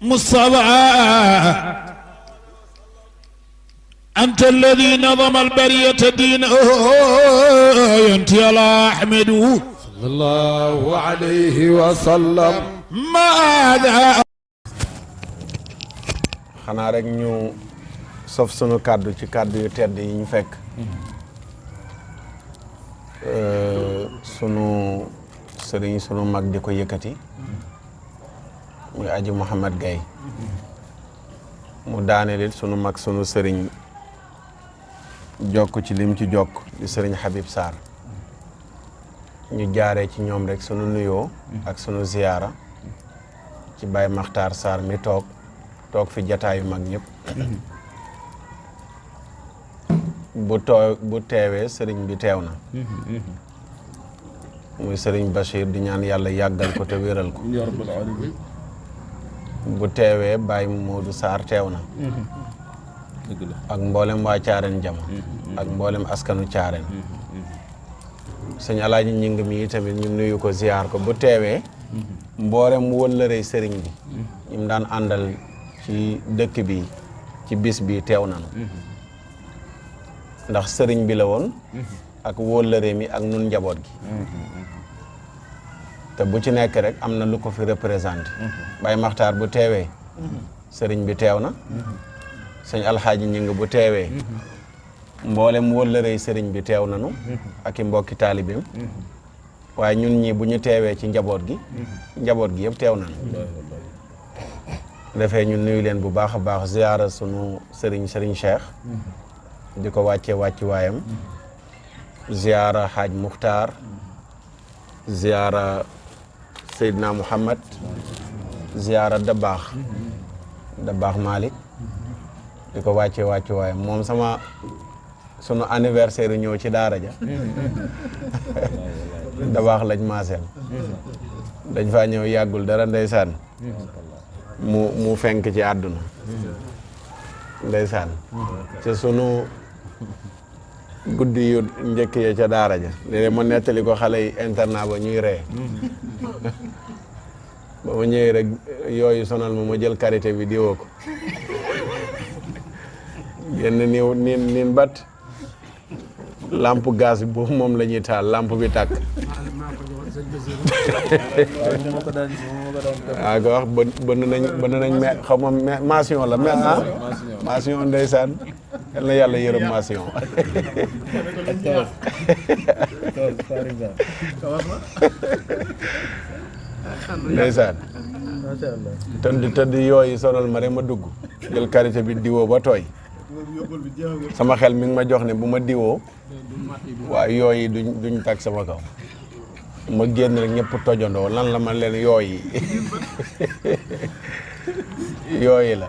مصطفى أنت الذي نظم البرية دينه ينتي على أحمد صلى الله عليه وسلم. ماذا xanaa rek ñu sof sunu kàddu ci kàddu yu tedd yi ñu fekk sunu sëriñ sunu mag di ko yëkkati muy aji Mouhamed Gaye mu daanelit sunu mag sunu sëriñ jokk ci lim ci jokk di sëriñ Habib Sarr ñu jaaree ci ñoom rek sunu nuyoo ak sunu ziyaara ci Baye Makhtar Sarr mi toog fi jataayu mag ñëpp bu teewee sëriñ bi teew na muy sëriñ Bachir di ñaan yàlla yàggal ko te wéral ko bu teewee Baye Modou Sarr teew na ak mboolem waa Caareen Jama ak mboolem askanu Caareen sëñ Alaaji Ñing mi tamit ñu nuyu ko ziyaar ko bu teewee mboolem wëllërey sëriñ bi ñu mu daan àndal ci dëkk bi ci bis bi teew nañu ndax sëriñ bi la woon ak wóllëre mi ak nun njaboot gi te bu ci nekk rek am na lu ko fi représenté Baye Makhtar bu teewee sëriñ bi teew na sëñ Alxaaji Ñing bu teewee mboolem wóllërey sëriñ bi teew nañu ak i mbokki taalibeem waaye ñun ñi bu ñu teewee ci njaboot gi yëpp teew nañu defee ñu nuyu leen bu baax a baax ziyaara sunu sëriñ Cheikh di ko wàcce waayam ziyaara Haaj Muxtaar ziyaara Seydina Muhammad ziyaara Dabaax Malick di ko wàcce waayam moom sunu anniversaire ñëw ci daara ja Dabaax lañ maaseel dañ faa ñëw yàggul dara ndeysaan mu fenk ci àdduna ndeysaan ci sunu guddi yu njëkk ya ca daara ja léeg-léeg ma nettali ko xale yi internat ba ñuy ree ba ma ñëwee rek yooyu sonal ma jël karité bi diwoo ko genn niin bat lampe gaz bi boobu moom la ñuy taal lampe bi tàkk waaw ko wax bënn nañ xaw ma mention la mention ndeysaan yal na yàlla yërëm mention ndeysaan tëdd yooyu sonal ma rek ma dugg jël karité bi diwoo ba tooy sama xel mi ngi ma jox ne bu ma diwoo waaw yooyu duñ tag sama kaw ma génn rek ñëpp tojandoo lan la ma leen yooyu la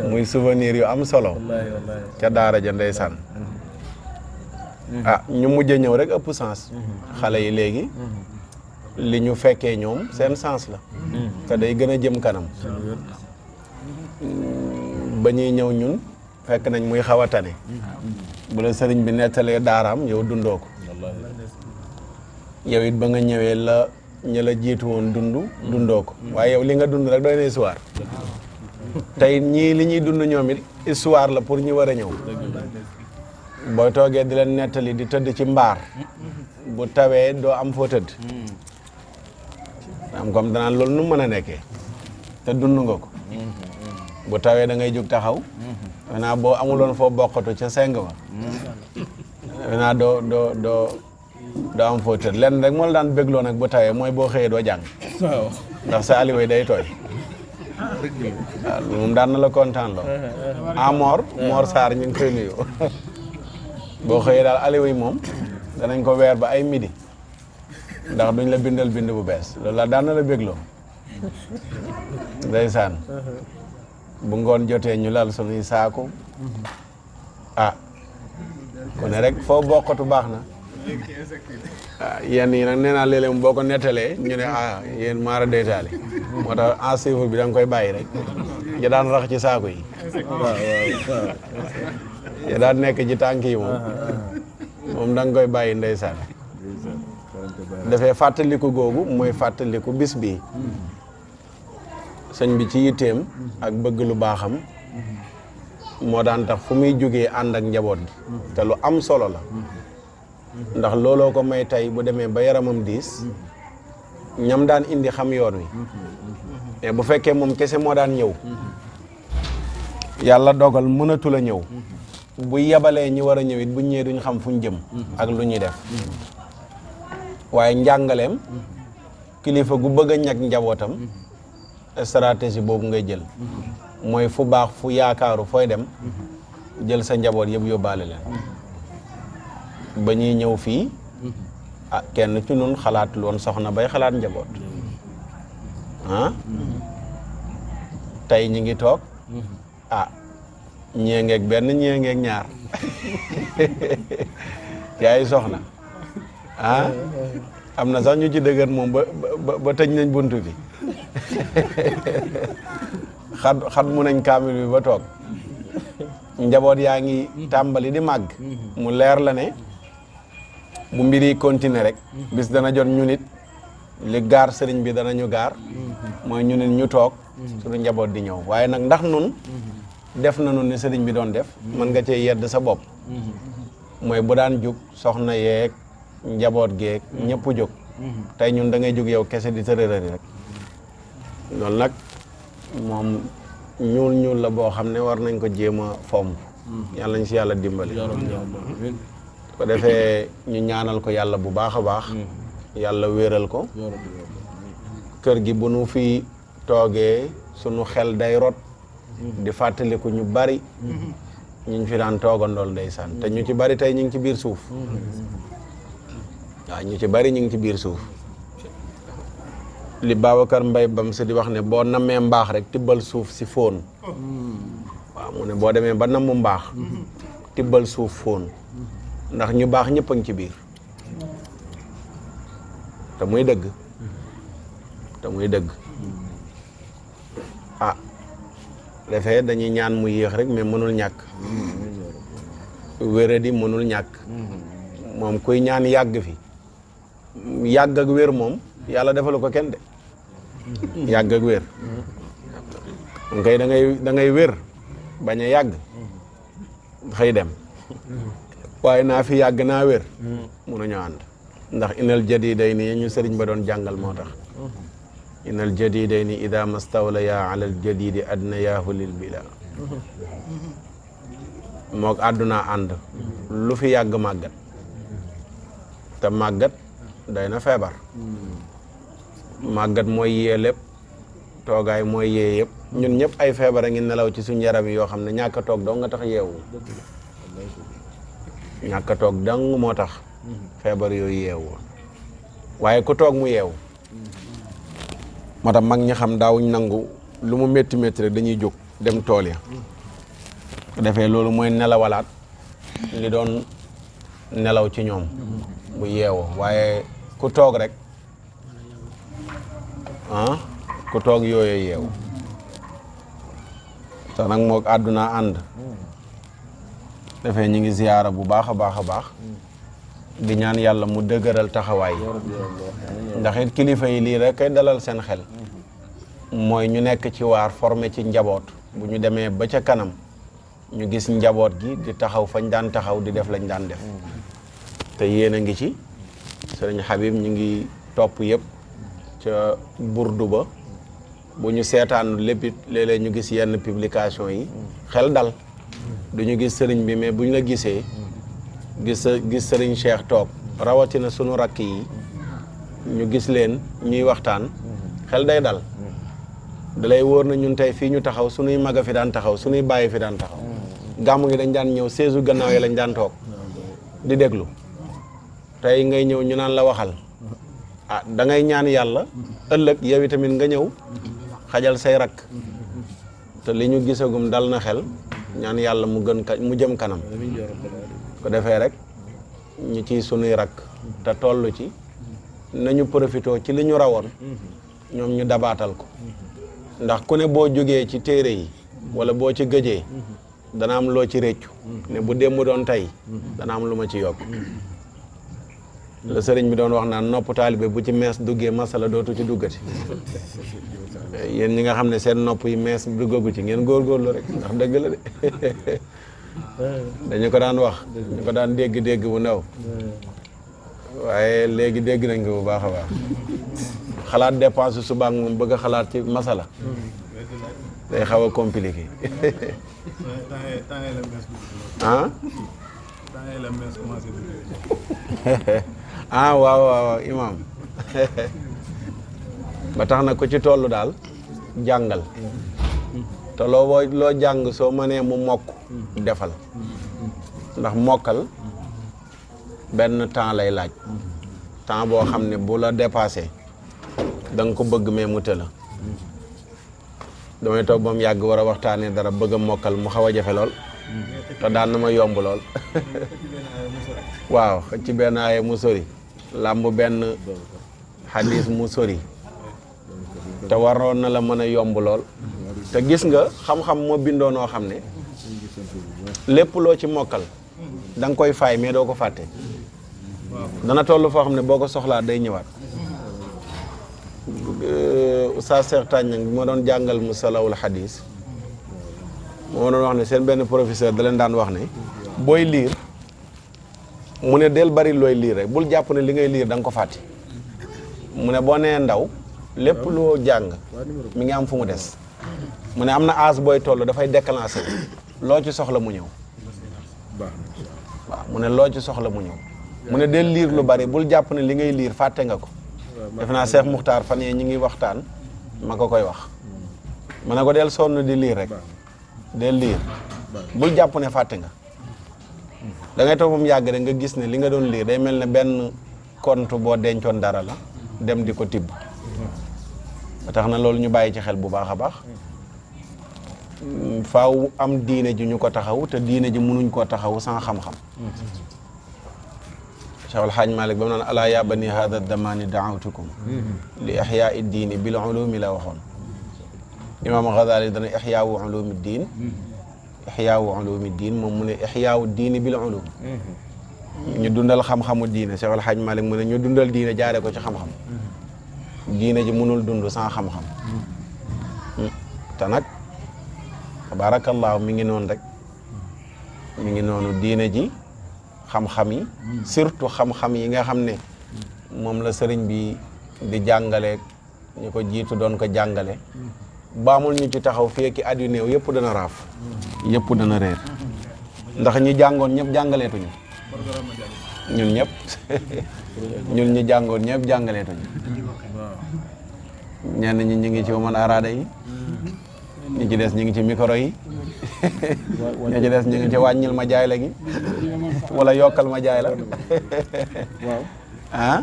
muy souvenir yu am solo ca daara ja ndeysaan ñu mujj ñëw rek ëpp sens xale yi léegi li ñu fekkee ñoom seen sens la te day gën a jëm kanam ba ñuy ñëw ñun fekk nañ muy xaw a tane bu la sëriñ bi nettalee daaraam yow dundoo ko yow it ba nga ñëwee la ña la jiitu woon dundoo ko waaye yow li nga dund rek doy na histoire tey ñii li ñuy dund ñoom it histoire la pour ñu war a ñëw boo toogee di leen nettali di tëdd ci mbaar bu tawee doo am foo tëdd am comme danaan loolu nu mën a nekkee te dund nga ko bu tawee da ngay jóg taxaw maintenant boo amuloon foo bokkatu ca seng ba maintenant doo am foo tëdd lenn rek moo la daan bégloo nag bu tawee mooy boo xëyee doo jàng ndax sa aliway day tooy waaw moom daan na la kontaan loo Mor Sarr ñu ngi koy nuyu boo xëyee daal aliway moom danañ ko weer ba ay midi ndax duñ la bindal bind bu bees loolu la daan na la bégloo ndeysaan bu ngoon jotee ñu lal sunuy saaku ku ne rek foo bokkatu baax na yenn yi nag nee naa léeg-léeg boo ko nettalee ñu ne yéen maara deytaali moo tax en chiffre bi da nga koy bàyyi rek ya daan rax ci saaku yi ya daan nekk ci tànk yi moom da nga koy bàyyi ndeysaan dafay fàttaliku googu mooy fàttaliku bis bii sëñ bi ci yitteem ak bëgg lu baaxam moo daan tax fu muy jógee ànd ak njaboot gi te lu am solo la ndax looloo ko may tey bu demee ba yaramam diis ñam daan indi xam yoon wi mais bu fekkee moom kese moo daan ñëw yàlla dogal mënatul a ñëw bu yebalee ñi war a ñëw it bu ñëwee duñ xam fu ñu jëm ak lu ñuy def waaye njàngaleem kilifa gu bëgg a ñag njabootam stratégie boobu ngay jël mooy fu baax fu yaakaaru fooy dem jël sa njaboot yëpp yóbbaale leen ba ñuy ñëw fii ah kenn ci nun xalaatul woon soxna bay xalaat njaboot ah tey ñi ngi toog ah ñee ngeeg benn ñee ngeeg ñaar yaay soxna ah am na sax ñu ci dëgër moom ba tëj nañ buntu bi xat mu nañ kaamil bi ba toog njaboot yaa ngi tàmbali di màgg mu leer la ne bu mbir yi continuer rek bis dana jot ñu nit li gaar sëriñ bi dana ñu gaar mooy ñu nit ñu toog suñu njaboot di ñëw waaye nag ndax nun def na nun ni sëriñ bi doon def mën nga cee yedd sa bopp mooy bu daan jóg soxna yeeg njaboot geeg ñëpp jóg tey ñun da ngay jóg yow kese di tërërëri rek loolu nag moom ñuul la boo xam ne war nañ ko jéem a fomm yàlla nañ si yàlla dimbali ko defee ñu ñaanal ko yàlla bu baax a baax yàlla wéeral ko kër gi bu nu fi toogee sunu xel day rot di fàttaliku ñu bari ñu fi daan toogandool ndeysaan te ñu ci bari tey ñu ngi ci biir suuf waaw ñu ci bari ñu ngi ci biir suuf li Babacar Mbaye bam si di wax ne boo nammee mbaax rek tibbal suuf si fóon waaw mu ne boo demee ba namm mbaax tibbal suuf fóon ndax ñu baax ñëpp a ngi ci biir te muy dëgg ah defee dañuy ñaan mu yéex rek mais mënul ñàkk wéradi mënul ñàkk moom kuy ñaan yàgg fi yàgg ak wér moom yàlla defalu ko kenn de yàgg ak wér moom kay da ngay wér bañ a yàgg xëy dem waaye naa fi yàgg naa wér mënuñoo ànd ndax inal jadidayni ñu sëriñ ba doon jàngal moo tax inal jadidayni ida mastawlaya ala al jadidi adnayaahu lil bila moog àdduna ànd lu fi yàgg màggat te màggat day na feebar màggat mooy yee lépp toogaay mooy yee yëpp ñun ñëpp ay feebar a ngi nelaw ci suñ yaram yi yoo xam ne ñàkk a toog dong nga tax yeewu ñàkk a toog dong moo tax feebar yooyu yeewu waaye ku toog mu yeewu moo tax mag ñi xam daawuñ nangu lu mu métti métti rek dañuy jóg dem tool ya ko defee loolu mooy nelawalaat li doon nelaw ci ñoom bu yeewoo waaye ku toog rek ku toog yooyu yeewu te nag moog àdduna ànd defee ñi ngi ziyaara bu baax a baax di ñaan yàlla mu dëgëral taxawaay ndax it kilifa yi lii rek kay dalal seen xel mooy ñu nekk ci waar formé ci njaboot bu ñu demee ba ca kanam ñu gis njaboot gi di taxaw fañ daan taxaw di def lañ daan def te yéen a ngi ci sëriñ Habib ñu ngi topp yëpp ca burdu ba bu ñu seetaanu lépp it léeg-léeg ñu gis yenn publication yi xel dal du ñu gis sëriñ bi mais bu ñu la gisee gis sëriñ Cheikh toog rawatina sunu rakk yi ñu gis leen ñuy waxtaan xel day dal dalay wóor na ñun tey fii ñu taxaw sunuy maga fi daan taxaw sunuy bàyyi fi daan taxaw gàmmu ngi dañ daan ñëw seesu gannaaw yi lañ daan toog di déglu tey ngay ñëw ñu naan la waxal da ngay ñaan yàlla ëllëg yow tamit nga ñëw xajal say rakk te li ñu gisagum dal na xel ñaan yàlla mu jëm kanam ko defee rek ñu ci sunuy rakk te toll ci nañu profité ci li ñu rawoon ñoom ñu dabaatal ko ndax ku ne boo jógee ci téere yi wala boo ci gëjee dana am loo ci réccu ne bu démb doon tey dana am lu ma ci yokk la sëriñ bi doon wax naan nopp taalibe bu ci mees duggee masala dootu ci duggati yéen ñi nga xam ne seen nopp yi mees duggagu ci ngeen góorgóorlu rek ndax dëgg la de dañu ko daan wax ñu ko daan dégg bu ndaw waaye léegi dégg nañ ko bu baax a baax xalaat dépense suba ak moom bëgg a xalaat ci masala day xaw a compliqué ah ah waaw imam ba tax na ko ci tollu daal jàngal te loo jàng soo mënee mu mokk defal ndax mokkal benn temps lay laaj temps boo xam ne bu la dépassé da nga ko bëgg mais mu tëla damay toog ba mu yàgg war a waxtaanee dara bëgg a mokkal mu xaw a jafe lool te daan na ma yomb lool waaw ci benn aaye mu sori làmb benn xadis mu sori te waroon na la mën a yomb lool te gis nga xam-xam moo bindoo noo xam ne lépp loo ci mokkal da nga koy faay mais doo ko fàtte dana toll foo xam ne boo ko soxlaa day ñëwaat Oustaz Cheikh Tàññang bi ma doon jàngal musalawul xadis moo doon wax ne seen benn professeur da leen daan wax ne booy liir mu ne del bari looy liir rek bul jàpp ne li ngay liir da nga ko fàtte mu ne boo nee ndaw lépp loo jàng mi ngi am fu mu des mu ne am na âge booy toll dafay déclencher loo ci soxla mu ñëw waaw mu ne loo ci soxla mu ñëw mu ne del liir lu bari bul jàpp ne li ngay liir fàtte nga ko def naa Cheikh Muxtaar fan yee ñi ngi waxtaan ma ko koy wax ma ne ko del sonn di liir rek del liir bul jàpp ne fàtte nga da ngay toog ba mu yàgg rek nga gis ne li nga doon liir day mel ne benn compte boo dencoon dara la dem di ko tibb ba tax na loolu ñu bàyyi ci xel bu baax a baax faaw am diine ji ñu ko taxaw te diine ji mënuñ koo taxaw sans xam-xam Cheikh El Hadj Malick ba mu naan alaa yaa bani hada damani daawtukum li ihyaa diini bil ulumi la waxoon Imam Ghazali dana ihyaawu ulumi diin ihyaawu ulumi diin moom mu ne ihyaawu diini bil ulum ñu dundal xam-xamu diine Cheikh El Hadj Malick mu ne ñu dundal diine jaare ko ci xam-xam diine ji mënul dund sans xam-xam te nag tabaarakallaahu mi ngi noonu rek mi ngi noonu diine ji xam-xam yi surtout xam-xam yi nga xam ne moom la sëriñ bi di jàngale ñu ko jiitu doon ko jàngale baamul ñu ci taxaw fii ki at yu néew yëpp dana raaf yëpp dana réer ndax ñi jàngoon ñëpp jàngaleetuñu ñun ñëpp ñun ñi jàngoon ñëpp jàngaleetuñu ñenn ñi ñu ngi ci man araada yi ñi ci des ñu ngi ci micro yi ñi ci des ñu ngi ci wàññil ma jaay la gi wala yokkal ma jaay la ah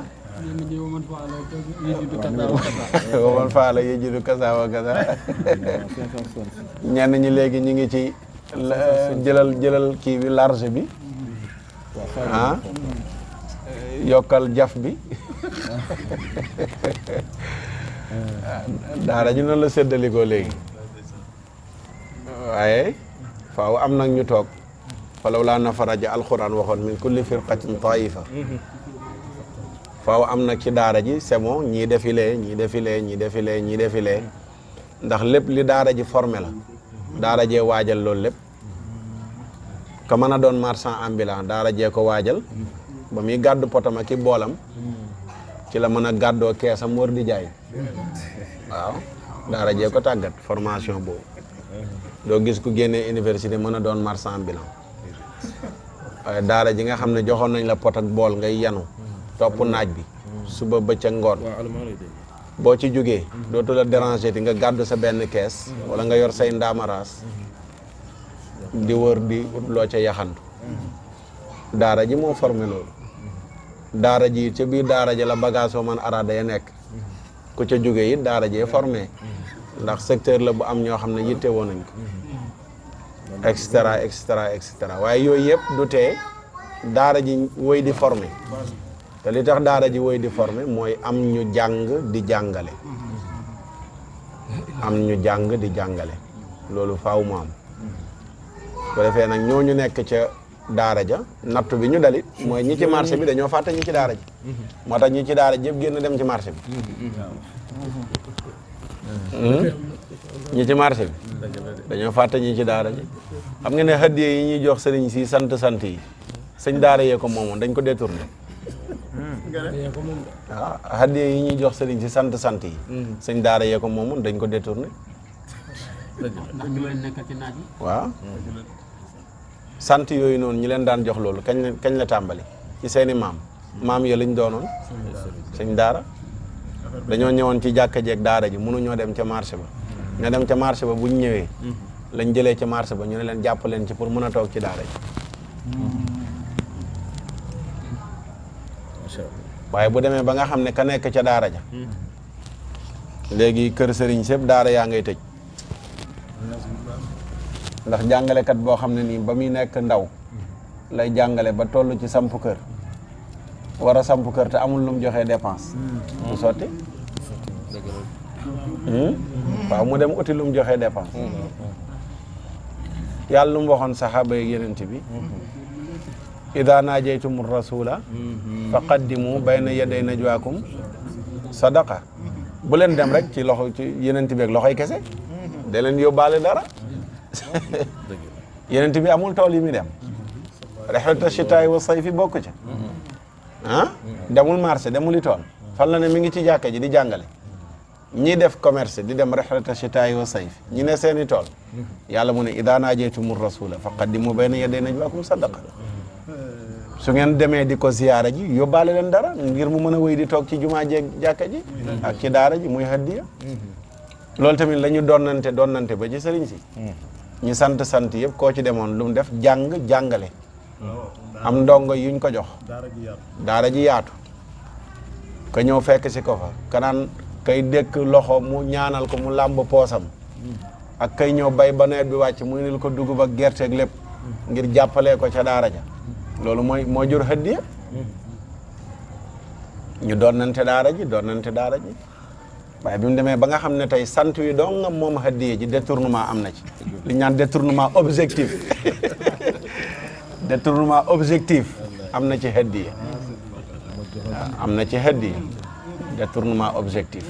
waman faala yajidu kasa wa kasa ñenn ñi léegi ñu ngi ci jëlal kii bi large bi ah yokkal jaf bi daara ñu noonu la séddalikoo léegi waaye faaw am nag ñu toog falaw laa nafaraja alquran waxoon min kulli firqatin taifa faaw am nag ci daara ji c'est bon ñii defilee ñii defilee ndax lépp li daara ji formé la daara jee waajal loolu lépp ka mën a doon marchand ambulant daara jee ko waajal ba muy gàddu potama ki boolam ci la mën a gàddoo keesam wër di jaay waaw daara jee ko tàggat formation boobu doo gis ku génnee université mën a doon marchand ambulant waaye daara ji nga xam ne joxoon nañ la pot ak bool ngay yanu topp naaj bi suba bëccëg ngoon boo ci jógee dootu la déranger ti nga gàddu sa benn kees wala nga yor say ndaamaraas di wër di ut loo ca yaxantu daara ji moo formé loolu daara ji ca biir daara ji la bagage man araada ya nekk ku ca jógee it daara jee formé ndax secteur la bu am ñoo xam ne yitte woon nañ ko et cetera waaye yooyu yëpp du tee daara ji woy di formé te li tax daara ji woy di formé mooy am ñu jàng di jàngale loolu faaw mu am ko defee nag ñooñu nekk ca daara ja nattu bi ñu dalit mooy ñi ci marché bi dañoo fàtte ñi ci daara ji moo tax ñi ci daara ji yëpp génn dem ci marché bi ñi ci marché bi dañoo fàtte ñi ci daara ji xam nga ne hadiya yi ñuy jox sëriñ si sant yi sëñ daara yee ko moomoon dañ ko détourné waaw hadiya yi ñuy jox sëriñ si sant yi sëñ daara yee ko moomoon dañ ko détourné waaw sant yooyu noonu ñi leen daan jox loolu kañ la tàmbali ci seeni maam ya lañ doonoon sëñ daara dañoo ñëwoon ci jàkka jeeg daara ji mënuñoo dem ca marché ba nga dem ca marché ba buñ ñëwee lañ jëlee ca marché ba ñu ne leen jàpp leen ci pour mën a toog ci daara ji waaye bu demee ba nga xam ne ka nekk ca daara ja léegi kër sëriñ sépp daara yaa ngay tëj ndax jàngalekat boo xam ne nii ba muy nekk ndaw lay jàngale ba toll ci samp kër war a samp kër te amul lu mu joxee dépense du sotti waaw mu dem uti lu mu joxee dépense yàlla lu mu waxoon saxaaba yi yenent bi ida naajaytumu rasula fa qaddimu bayna yaday najwaakum sadaqa bu leen dem rek ci loxo ci yenent bi ak loxoy kese da leen yóbbaale dara yenent bi amul tool yi muy dem rihlata shitaa'i wa sayfi bokk ca demul marché demul i tool fan la ne mi ngi ci jàkka ji di jàngale ñi def commerce di dem rihlata shitaa'i wa sayfi ñi ne seeni tool yàlla mu ne ida naajaytumu rasula fa qaddimu bayna yaday najwaakum sadaqa su ngeen demee di ko ziyaara ji yóbbaale leen dara ngir mu mën a wéy di toog ci jumaa jeeg jàkka ji ak ci daara ji muy hadiya loolu tamit la ñu donnante ba ci sëriñ si ñu sant yëpp koo ci demoon lu mu def jàngale am ndongo yuñ ko jox daara ji yaatu ka ñëw fekk si ko fa kanaan kay dëkk loxo mu ñaanal ko mu làmb poosam ak kay ñëw bay ba nawet bi wàcc mu nil ko dugub ak gerte ak lépp ngir jàppalee ko ca daara ja loolu moo jur hadiya ñu doonante daara ji waaye bi mu demee ba nga xam ne tey sant wi dong nga moom hadiya ji détournement am na ci li ñu naan détournement objectif détournement objectif am na ci hadiya am na ci hadiya détournement objectif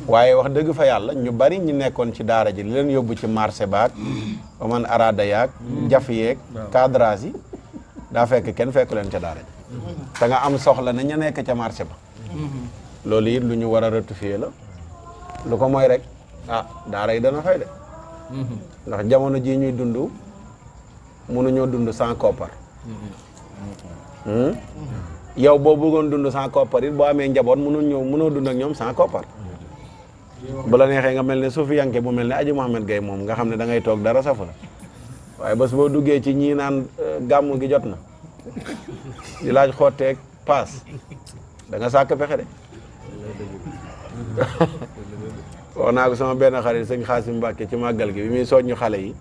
waaye wax dëgg fa yàlla ñu bari ñu nekkoon ci daara ji li leen yóbbu ci marché baak oman arada yaak jaf yeeg cadrage yi daa fekk kenn fekku leen ca daara ji da nga am soxla na ña nekk ca marché ba loolu it lu ñu war a rectifier la lu ko mooy rek daara yi dana fay de ndax jamono ji ñuy dund mënuñoo dund sans koppar yow boo bëggoon dund sans koppar it boo amee njaboot mënoo dund ak ñoom sans koppar bu la neexee nga mel ne suufiyanke bu mel ne Aji Mohamed Gaye moom nga xam ne da ngay toog dara safu la waaye bés boo duggee ci ñii naan gàmmu gi jot na di laaj xotteeg paas da nga sàkk pexe de wax naa ko sama benn xarit sëñ Xaasim Mbàkke ci màggal gi bi muy soññu xale yi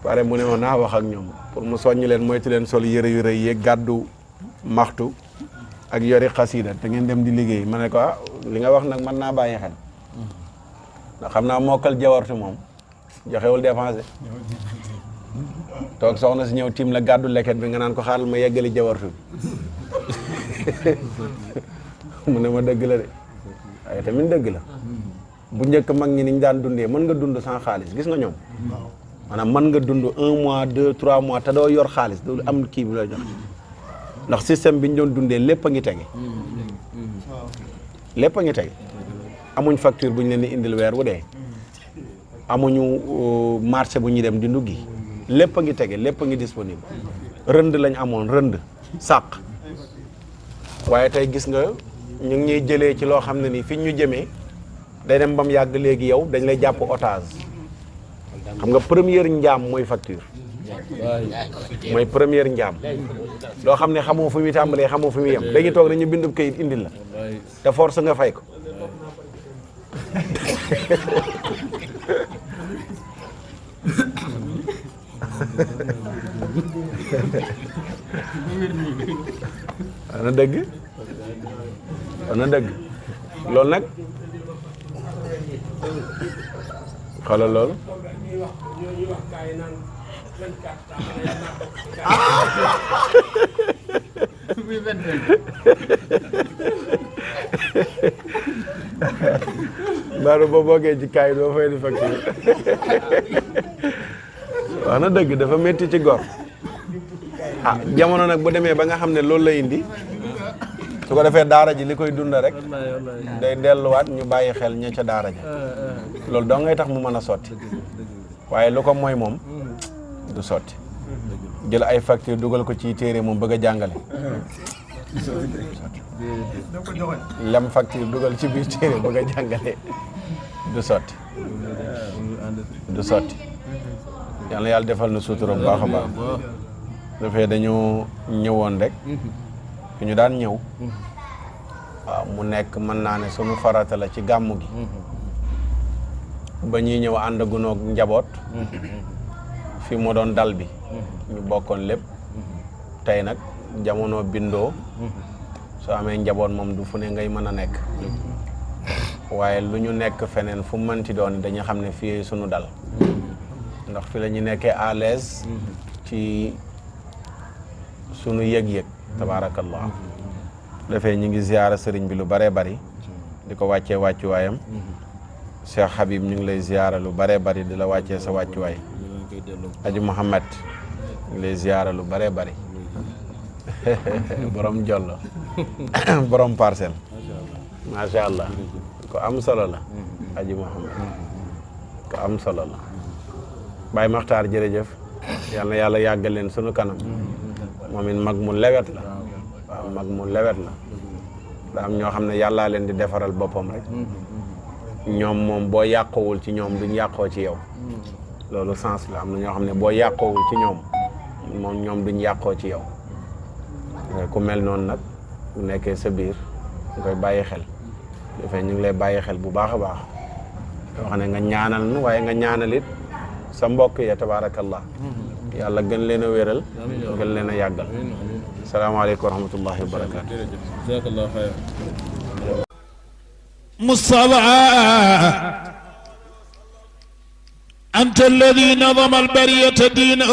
pare mu ne ma naa wax ak ñoom pour mu soññ leen moytu leen sol yëre yu rëy yeeg gàddu maxtu ak yori xasiida te ngeen dem di liggéey ma ne ko li nga wax nag mën naa bàyyi xel ndax xam naa mokkal jawartu moom joxewul dépense toog soxna si ñëw tiim la gàddu leket bi nga naan ko xaaral ma yeggali jawartu bi mu ne ma dëgg la de waaye tamit dëgg la bu njëkk mag ñi niñ daan dundee mën nga dund sans xaalis gis nga ñoom maanaam mën nga dund 1 mois 2 3 mois te doo yor xaalis doo am kii bi lay jox ndax système bi ñu doon dundee lépp a ngi tege lépp a ngi tege amuñ facture bu ñu leen di indil weer wu dee amuñu marché bu ñuy dem di nduggi lépp a ngi tege lépp a ngi disponible rënd lañ amoon rënd sàq waaye tey gis nga ñu ngi ñuy jëlee ci loo xam ne nii fi ñu jëmee day dem ba mu yàgg léegi yow dañ lay jàpp otage xam nga première njaam mooy facture mooy première njaam loo xam ne xamoo fu muy tàmbalee xamoo fu muy yem dañuy toog nañu bindub kayit indil la te force nga fay ko ana dëgg loolu nag xoolal loolu baaru ba boogee ci kaay doo fay di facture wax na dëgg dafa métti ci gor jamono nag bu demee ba nga xam ne loolu la indi su ko defee daara ji li koy dunda rek day delluwaat ñu bàyyi xel ña ca daara ja loolu doo ngay tax mu mën a sotti waaye lu ko mooy moom du sotti jël ay facture dugal ko ci téere moom bëgg a jàngale lem facture dugal ci biir téere bëgg a jàngale du sotti du sotti yàlla yàlla defal na sutura bu baax a baax dafay dañu ñëwoon rek fi ñu daan ñëw waaw mu nekk mën naa ne sunu farata la ci gàmmu gi ba ñuy ñëw ànd gunoog njaboot fi mu doon dal bi ñu bokkoon lépp tey nag jamono bindoo soo amee njaboot moom du fu ne ngay mën a nekk waaye lu ñu nekk feneen fu mënti doon dañu xam ne fii sunu dal ndax fi la ñu nekkee à l'aise ci sunu yëg-yëg tabaarakallah dafay ñu ngi ziyaara sëriñ bi lu baree bari di ko wàccee wàccuwaayam Cheikh Habib ñu ngi lay ziyaara lu baree bari di la wàccee sa wàccuwaay Aji Mouhamed ñu ngi lay ziyaara lu baree bari borom jollo borom parcelle macha allah ko am solo la Aji Mouhamed ko am solo la Baye Makhtar jërëjëf yal na yàlla yàggal leen sunu kanam moom it mag mu lewet la waaw mag mu lewet la da am ñoo xam ne yàllaa leen di defaral boppam rek ñoom moom boo yàqoowul ci ñoom duñ yàqoo ci yow loolu sens la am na ñoo xam ne boo yàqoowul ci ñoom moom ñoom duñ yàqoo ci yow ku mel noonu nag bu nekkee sa biir nga koy bàyyi xel dafay ñu ngi lay bàyyi xel bu baax a baax yoo xam ne nga ñaanal nu waaye nga ñaanalit sa mbokk ya tabaarakallah yàlla gën leen a wéral gën leen a yàggal salaamaaleykum wa rahmatullahi wa barakaatu jazakallahu xayr مصطفى أنت الذي نظم البرية دينه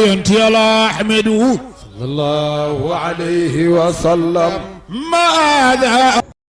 ينتي على أحمد صلى الله عليه وسلم ماذا